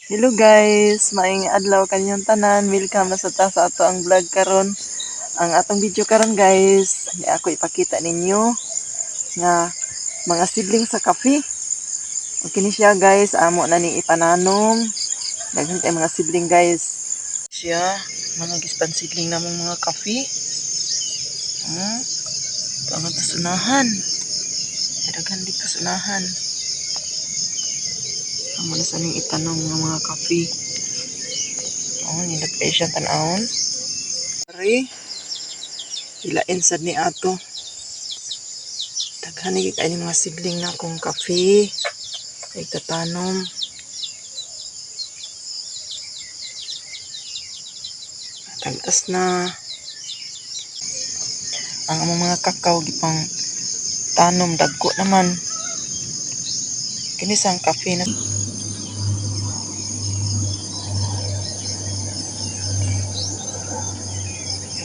Hello guys, maayong adlaw kaninyong tanan. Welcome na sa ta sa ato ang vlog karon. Ang atong video karon, guys, ni ako ipakita ninyo nga mga seedling sa kape. Okay ni siya, guys, amo na ning ipananom. Daghan kay mga seedling, guys. Siya, mga gispan seedling namong mga kape. Ito ang sunahan. Daghan dito sunahan. Amo na sa ning itanom nga mga kape. Oh, nindot kaayo siya tan-awon. Ari, ilain sad ni ato. Daghan ni kay ni mga seedling na akong kape. Ay tatanom. Tagas na. Ang among mga kakao gipang tanom, dagko naman. Kini sang kape na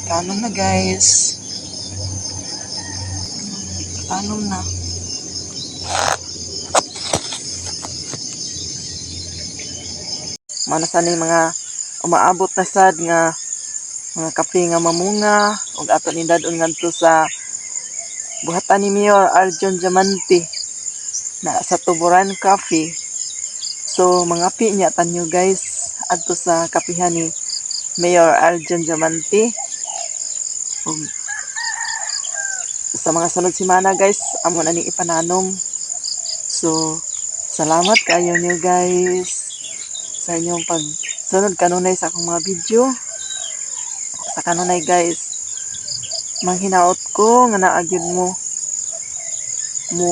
tanom na, guys. Tanom na. Mana sa ning mga umaabot na sad nga mga kape nga mamunga ug ato ni dad-on ngadto sa buhatan ni Mayor Arjon Diamante na sa Tuburan Coffee. So mangapi niya tanyo, guys, adto sa kapihan ni Mayor Arjon Diamante. Ug sa mga sunod semana, guys, amo na ning ipananom. So salamat kayo niyo, guys, sa inyong pagsunod kanunay sa akong mga video. Sa kanunay, guys, manghinaot ko nga naa gyud mo mo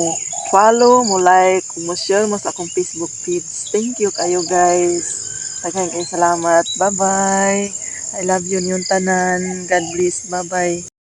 follow, mo like, mo share mo sa akong Facebook page. Thank you kayo, guys. Daghan kay salamat. Bye-bye. I love you ninyong tanan. God bless. Bye-bye.